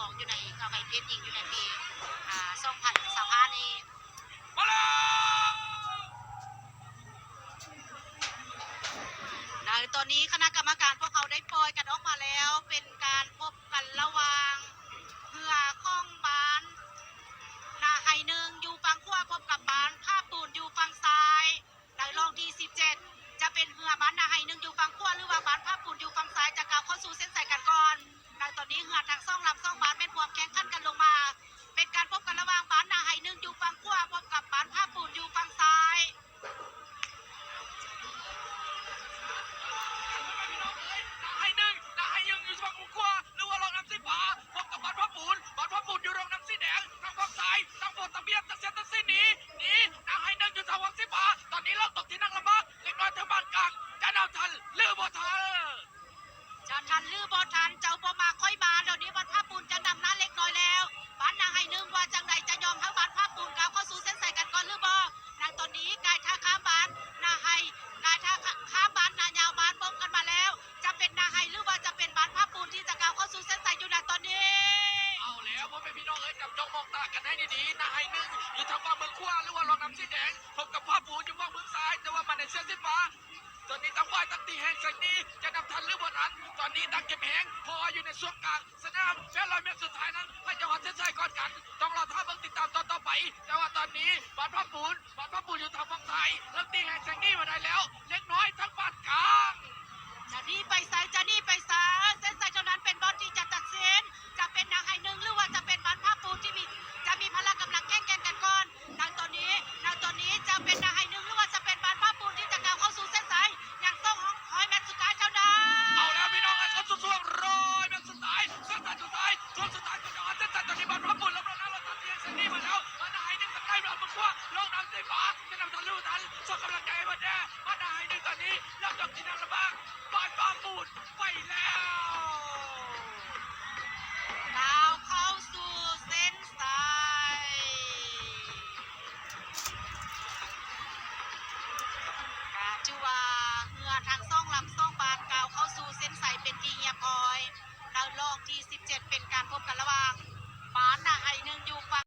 ອກຢູ່ໃນ ເອົາໄປເພຈຍິງຢູ່ໃນປີ ອ່າ ສອງພັນຊາວຫ້ານີ້. ມາແລ້ວ! ໃນຕອນນີ້ຄະນະກຳມະການພວກເຮົາໄດ້ປ່ອຍກັນອອກມາແລ້ວ ເປັນການພົບກັນລະຫວ່າງເຮືອຂອງບ້ານນາໄຮໜຶ່ງຢູ່ຝັ່ງຂວາ ພົບກັບບ້ານຜາປູນຢູ່ຝັ່ງຊ້າຍ. ໃນລອງທີສິບເຈັດ ຈະເປັນເຮືອບ້ານນາໄຮໜຶ່ງຢູ່ຝັ່ງຂວາ ຫຼືວ່າບ້ານຜາປູນຢູ່ຝັ່ງຊ້າຍ ຈະກ້າວເຂົ້າສູ່ເສັ້ນໄຊກັນກ່ອນ. ໃນຕອນນີ້ເຮືອທັງສອງລຳສອງບ້ານແມ່ນຮ່ວມແຂ່ງຂັນກັນລົງມາ ເປັນການພົບກັນລະຫວ່າງບ້ານນາໄຮໜຶ່ງຢູ່ຝັ່ງຂວາ ພົບກັບບ້ານຜາປູນຢູ່ຝັ່ງຊ້າຍ. ນາໄຮໜຶ່ງ ນາໄຮໜຶ່ງຢູ່ຝັ່ງຂວາ ຫຼືວ່າລອງນ້ຳສີຟ້າ ພົບກັບບ້ານຜາປູນ ບ້ານຜາປູນຢູ່ລອງນ້ຳສີແດງ ທາງຝັ່ງຊ້າຍ ທາງໂບດຕະບຽດ ຕັກເສດຕັກສີໜີ ໜີ ນາໄຮໜຶ່ງຢູ່ທາງຝັ່ງສີຟ້າ ຕອນນີ້ເລີ່ມຕົກທີ່ນັ່ງລຳບາກ ເລັກນ້ອຍທາງບ້ານກາງ ຈະນຳທັນຫຼືບໍ່ທັນ? ຈະທັນຫຼືບໍ່ທັນ ເຈົ້າບໍ່ມາຂ້ອຍມາ ດຽວນີ້ບ້ານຜາປູນຈະນຳໜ້າເລັກນ້ອຍແລ້ວ. ບ້ານນາໄຮໜຶ່ງວ່າຈັ່ງໃດ ຈະຍອມໃຫ້ບ້ານຜາປູນກ້າວເຂົ້າສູ່ເສັ້ນໄຊກັນກ່ອນຫຼືບໍ່? ໃນຕອນນີ້ກາຍທ່າຂ້າມບ້ານນາໄຮ ກາຍທ່າຂ້າມບ້ານນາຍາວ ບ້ານບົງກັນມາແລ້ວ. ຈະເປັນນາໄຮ ຫຼືວ່າຈະເປັນບ້ານຜາປູນທີ່ຈະກ້າວເຂົ້າສູ່ເສັ້ນໄຊຢູ່ໃນຕອນນີ້? ເອົາແລ້ວ ພໍ່ແມ່ພີ່ນ້ອງເອີຍ ຈັບຈ້ອງມອງຕາກັນໃຫ້ດີໆ ນາໄຮໜຶ່ງຢູ່ທາງຝັ່ງເບື້ອງຂວາ ຫຼືວ່າລອງນ້ຳສີແດງ ພົບກັບຜາປູນຢູ່ຝັ່ງເບື້ອງຊ້າຍ ແຕ່ວ່າມາໃນເສື້ອສີຟ້າ. ຕອນນີ້ຕ່າງຝ່າຍຕ່າງຕີແຮງ ແສງດີຈະນຳທັນຫຼືບໍ່ທັນ? ຕອນນີ້ຕ່າງເກັບແຮງ ເພາະວ່າຢູ່ໃນຊ່ວງກາງສະໜາມ ແປດຮ້ອຍແມັດສຸດທ້າຍນັ້ນ ໃຜຈະຮອດເສັ້ນໄຊກ່ອນກັນ ຕ້ອງລໍຖ້າເບິ່ງຕິດຕາມຕອນຕໍ່ໄປ. ແຕ່ວ່າຕອນນີ້ບ້ານຜາປູນ ບ້ານຜາປູນຢູ່ທາງຝັ່ງຊ້າຍ ເລີ່ມຕີແຮງແສງດີມາໄດ້ແລ້ວ ເລັກນ້ອຍທາງບ້ານກາງ. ຈະໜີໄປໃສ ຈະໜີໄປໃສ? ເສັ້ນໄຊເທົ່ານັ້ນເປັນບ່ອນທີ່ຈະຕັດສິນ ຈະເປັນນາໄຮໜຶ່ງ ຫຼືວ່າຈະເປັນບ້ານຜາປູນທີ່ມີ ຈະມີພະລະກຳລັງແຂງແກ່ງກັນກ່ອນ. ໃນຕອນນີ້ ໃນຕອນນີ້ຈະເປັນນາໄຮໜຶ່ງ ຫຼືວ່າຈະເປັນບ້ານຜາປູນທີ່ຈະກ້າວເຂົ້າສູ່ເສັ້ນໄຊ ຍັງສອງຮ້ອຍແມັດສຸດທ້າຍເທົ່ານັ້ນ. ເອົາແລ້ວພີ່ນ້ອງເອີຍ ຄົນສຸດທ້າຍ ຮ້ອຍແມັດສຸດທ້າຍ ເສັ້ນໄຊສຸດທ້າຍ ຊ່ວງສຸດທ້າຍ ເສັ້ນໄຊ ຕອນນີ້ບ້ານຜາປູນ ລອງນ້ຳ ລອງນ້ຳແສງດີມາແລ້ວ ບ້ານນາໄຮໜຶ່ງ ທາງໃນບ້ານເບື້ອງຂວາ ລອງນ້ຳສີຟ້າ ຈະນຳທັນຫຼືບໍ່ທັນ? ສົ່ງກຳລັງໃຈໃຫ້ເພິ່ນແດ່ ບ້ານນາໄຮໜຶ່ງ ຕອນນີ້ເລີ່ມຕົກທີ່ນັ່ງລຳບາກ ບ້ານຜາປູນໄປແລ້ວ ກ້າວເຂົ້າສູ່ເສັ້ນໄຊ. ກະຖືວ່າເຮືອທັງສອງລຳສອງບ້ານກ້າວເຂົ້າສູ່ເສັ້ນໄຊເປັນທີ່ຮຽບຮ້ອຍ ໃນລອງທີສິບເຈັດ ເປັນການພົບກັນລະຫວ່າງບ້ານນາໄຮໜຶ່ງຢູ່ຝັ່ງ